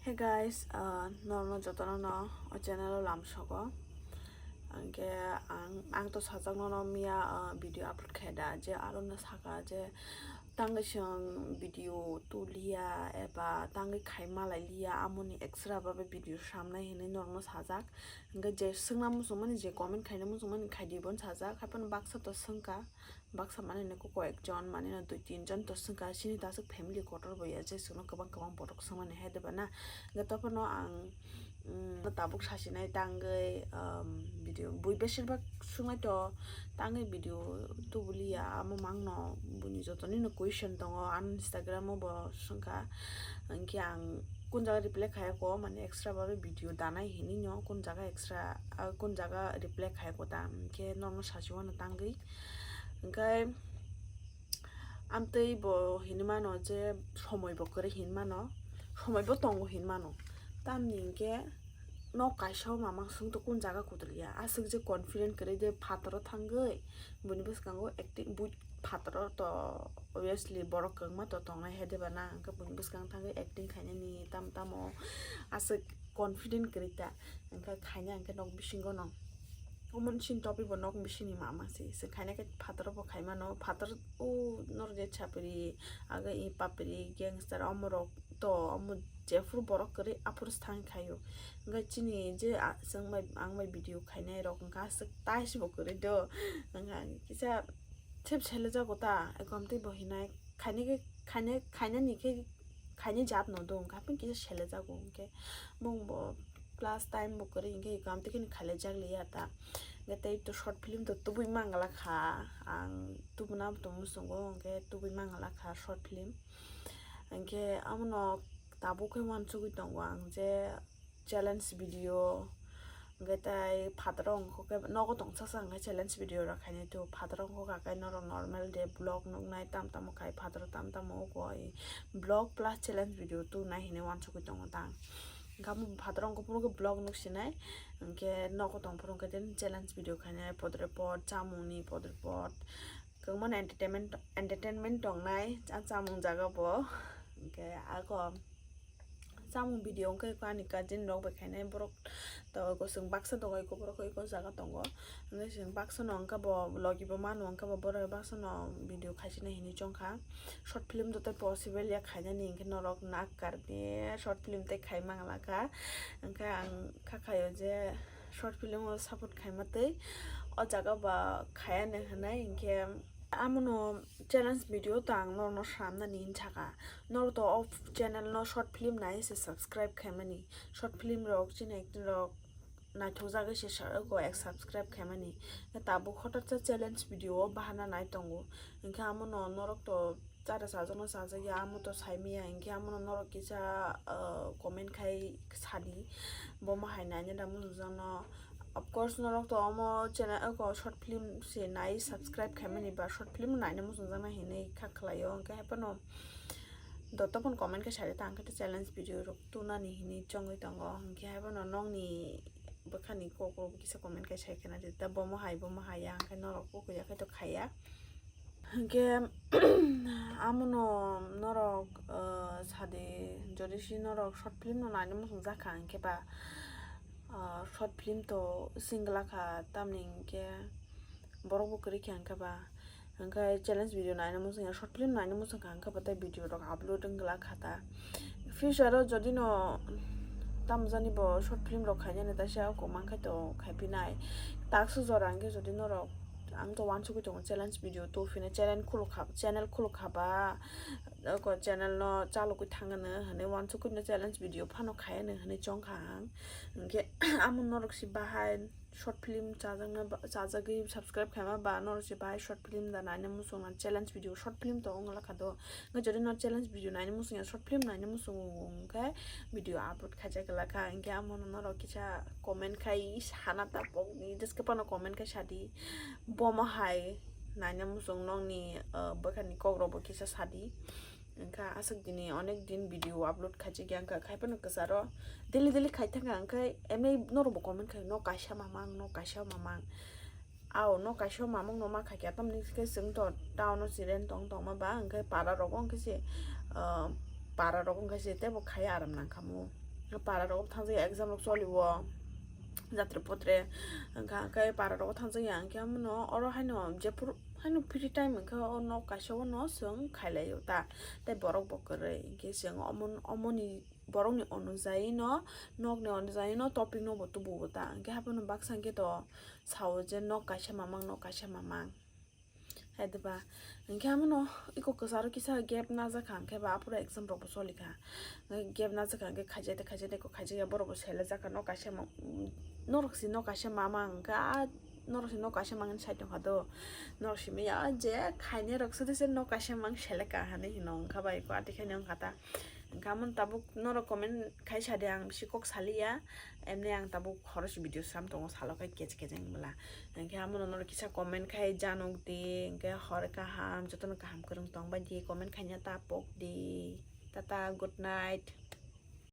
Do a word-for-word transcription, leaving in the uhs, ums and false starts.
Hey guys, uh, norno jotono no o channel o lamsogo. Angke ang, ang to sajak nono miya, uh, video upload khe da, je aro no saka je tangwi chwng video tuliya eba tangwi khai malai liya, amoni extra babe video samnai hinwi norno sajak. Angke je swngna muchungmani, je comment khaina muchungmani khai di, bon sajak, haphano baksa to swngka. Baksa mane nokho koyek jon, mane no dui tin jon to swngkha, chini ta aswk family kotor bo ya, je chwngno kwbang kwbang borok swngmani hai de ba na. Hwnkhe tophano ang, mm, tabuk sasinai tangwi, um, video, bui besir bak swngnaito tangwi video tubuliya, amo mangno buini jotonino question tongo, ano Instagram o bo swngkha, hwnkhe ang kun jaga reply khayako, mane extra babe video danai hinwi no kun jaga extra, ah, kun jaga reply khayako ta, hwnkhe norno sasiwano tangwi. Hwnkhe amtwi bo hinwi mano je somoi bo kwrwi hinwi mano, somoi bo tongo hinwi mano. Tamni hinkhe nok kaisa o mamang swngto kun jaga kutul ya. Aswk je confident kwrwi je phataro thangwi buini bwskango acting, bui phataro to obviously borok kwbangma to tongnai hai de ba na, hwnkhe buini bwskango thangwi acting khainani tamo tamo aswk confident kwrwi ta, hwnkhe khaina hwnkhe nok bisingo no. Omo chini topic bo nok bisingni mama se, se khaina khe phataro bo khai mano, phataro o norok je chapri, aga i papri, gangster, omo rok to, omo jephuru borok kwrwi aphuru stang khaio. Hwnkhe chini je a-, chwng bai, ang bai video khainai rok hwnkhe aswk tais bo kwrwi do, hwnkhe kisa thep sele jago ta, ekomtwi bo hinai khaina khe, khaina, khainani khe khaini jat no do, hwnkhe haphang kisa selejago, hwnkhe bongbo plus time bo kwrwi, hwnkhe eko amtwi kheno khailaijak liya ta. Hwnkhe tei to short film to tubui mangala kha, ang tubuna bo tong muchungo, hwnkhe tubui mangala kha short film. Hwnkhe abono tabuk khe uansugui tongo ang je challenge video, hwnkhe tai phataro wngkha khe nogo tongsa sa hwnkhe challenge video rok khainai tu, phataro wngkha khe norok normal de vlog nuknai, tam tamo khai phataro tam tamo oko vlog plus challenge video tu nai hinwi uansugui tongo tang. Hwnkhe amo phataro wngkha phuru khe vlog nuk sinai, hwnkhe nogo tong phuru khe challenge video khainai, podre pod chamungni podre pod kwbangma entertainment, entertainment tongnai, a chamung jaga bo. Hwnkhe ako chamung video wngkha eko ani cousin rok bai khainai, borok to eko chwng baksa tongo, eko borok eko jaga tongo, hwnkhe chwng baksa no wngkha bo logi bo mano, wngkha bo borok baksa no video khaisina hinwi chongkha. Short film to tei possible ya khainani, hwnkhe norok nak karni short film tei khai mangla kha, hwnkhe ang kha khaio je short film o support khaima tei o jaga ba khayani hwnwi, hwnkhe amono challenge video to ang norokno swnamnani hinwi sakha. Norok to o channel no short film nai se subscribe khaimani. Short film rok chini acting rok naithokjagwi se sa-, eko ek subscribe khaimani. Tabuk hotorsa challenge video o bahana nai tongo. Hwnkhe amono norok to chara sajak no sajak ya, amo to saimaya, hwnkhe amono norok kisa, ah, comment khai sadi. Bomo hai naina da muchungjakno. Of course, norok to omo channel, oko short film se nai, subscribe khaimani ba short film naina muchungjakna hinwi kha khlaio, hwnkhe haiphano dotto phano comment khe sadi ta, hwnkhe challenge video rok tunani hinwi chongwi tongo, hwnkhe haiphano nokni bwkhani kok rok kisa comment khe sai khena di ta, bomo hai, bomo hai ya, hwnkhe norok kok ya khe to khaiya. Hwnkhe amono norok, ah, sadi, jodi si norok short film no naina muchungjak kha, hwnkhe ba, ah, short film to singla kha, tamni hwnkhe borok bo kwrwi kha, hwnkhe ba, hwnkhe challenge video naina muchungya, short film naina muchungkha, hwnkhe ba tei video rok upload wngla kha ta. Future o jodi no tamjani bo short film rok khainani, taisa oko mankhe to khaiphinai. Taksa jora hwnkhe jodi norok, ang to uansugui tongo challenge video to phina channel khuluk kha, channel khuluk kha ba, oko channel no chalogwi thangano hwnwi uansugui no challenge video phano khayano hwnwi chongkha ang. Hwnkhe amo norok si bahai short film chajakna ba, chajagwi subscribe khaima ba norok se bahai short film da naina muchungna, challenge video short film to wngla kha do. Hwnkhe jodi no challenge video naina muchungya, short film naina muchungo hwnkhe video upload khaijak la kha. Hwnkhe amo no norok kisa comment khai sana ta pokni description o comment khai sadi. Bomo hai naina muchung nokni, ah, bwkhani kok rok bo kisa sadi. Wngkha aswk dini onek din video upload khaijak ya, wngkha khai phano kwcharo daily daily khai thangkha, wngkha emni norok bo comment khai, "No kaisa mamang, no kaisa mamang." Ao, no kaisa mamang no ma khaikha, tamni khe chwng to town o chire tong tongma ba, wngkha para rogo wngkha se, ah, para rogo wngkha se teibo khai aram nangkha mo. Para rok thangjakya exam rok choli o jatre potre, hwnkha hwnkhe para rok thangjakya hwnkhe amono oro haino jephuru haino free time hwnkhe o nok kaisa o no chwng khailai o ta, tei borok bo kwrwi hwnkhe chwng omo omoni borokni onujai no nokni onujai no topic no bo tubu o ta, hwnkhe haphano baksa hwnkhe to sao je nok kaisa mamang nok kaisa mamang. Hai diba? Hwnkhe amono iko kwcharo kisa gap najak kha, hwnkhe ba aphuru exam rok bo choli kha. Gap najak kha, hwnkhe khaijai tei khaijai tei khaijak ya, borok bo selajak kha, nok kaisa ma-, norok si nok kaisa mamang, hwnkhe a norok si nok kaisa mangni side tong kha do. Norok simi ya je khainai rok sudi se nok kaisa mang seleka hinwi hino, hwnkha ba iko ati khainai wngkha ta. Hwnkhe amono tabuk norok comment khai sa de, ang bisi kok saliya. Emni ang tabuk khoroksa video sam tongo, salo khai keche keche wngmala. Hwnkhe amono norok kisa comment khai janok di, hwnkhe hor kaham, jotono kaham kwrwng tong bai di, comment khaina ta pok di. Tata, good night.